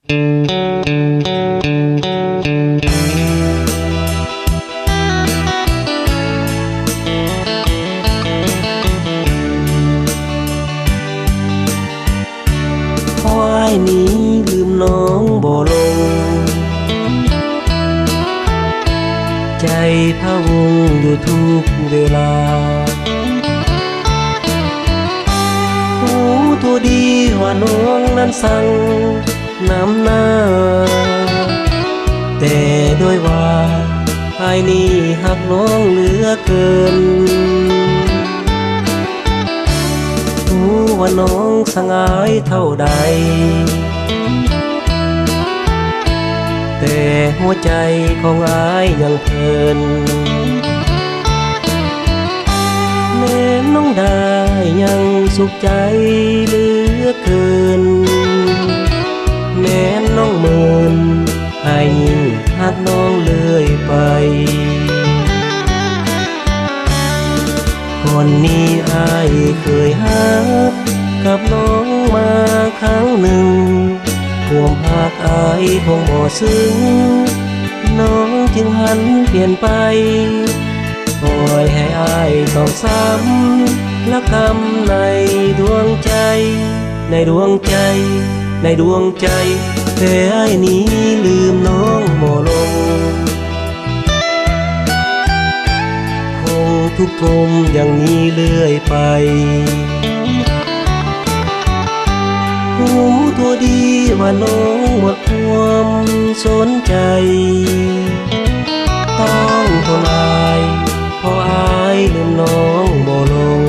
ຄວາຍນີ້ລືມນ້ອງບໍ່ລົງ ໃຈພະວົງຢູ່ທຸກເວລາ ຮູ້ຕົວດີວ່ານ້ອງນັ້ນຊັງ ນຳໜ້າ ແຕ່ດ້ວຍວ່າອ້າຍນີ້ຮັກນ້ອງເຫຼືອເກີນ ຮູ້ວ່ານ້ອງຊັງອ້າຍເທົ່າໃດ ແຕ່ຫົວໃຈຂອງອ້າຍຍັງເພີນ ແມ່ນນ້ອງໄດ້ຍັງສຸກໃຈເຫຼືອເກີນ ແມ່ນນ້ອງເມີນ ອ້າຍຍິ່ງຮັກນ້ອງເລື້ອຍໄປ ກ່ອນນີ້ອ້າຍເຄີຍຮັກກັບນ້ອງມາຄັ້ງໜຶ່ງ ຄວາມຮັກອ້າຍຄົງບໍ່ຊຶ້ງ ນ້ອງຈຶ່ງຫັນປ່ຽນໄປ ປ່ອຍໃຫ້ອ້າຍຕອກຊ້ຳລະກຳໃນດວງໃຈ ໃນດວງໃຈ ໃນດວງໃຈ ແຕ່ອ້າຍນີ້ລືມນ້ອງບໍ່ລົງ ຄົງທຸກທົນຢ່າງນີ້ເລື້ອຍໄປ ຮູ້ຕົວດີວ່ານ້ອງໝົດຄວາມສົນໃຈ ຕ້ອງທົນອາຍ ເພາະອ້າຍລືມນ້ອງບໍ່ລົງ.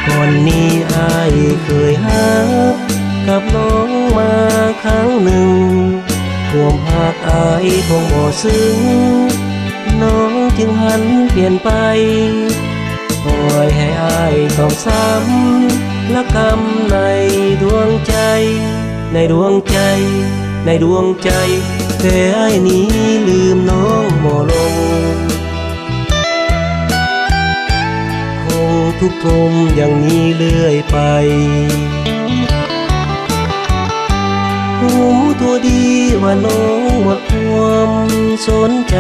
ກ່ອນນີ້ອ້າຍເຄີຍຮັກກັບນ້ອງມາຄັ້ງໜຶ່ງ ຄວາມຮັກອ້າຍຄົງບໍ່ຊຶ້ງ ນ້ອງຈຶ່ງຫັນປ່ຽນໄປ ປ່ອຍໃຫ້ອ້າຍຕອກຊ້ຳລະກຳໃນດວງໃຈ ໃນດວງໃຈ ໃນດວງໃຈ ແຕ່ອ້າຍນີ້ລືມນ້ອງບໍ່ລົງ ຄົງທຸກທົນຢ່າງນີ້ເລື້ອຍໄປ ຮູ້ຕົວດີວ່ານ້ອງໝົດຄວາມສົນໃຈ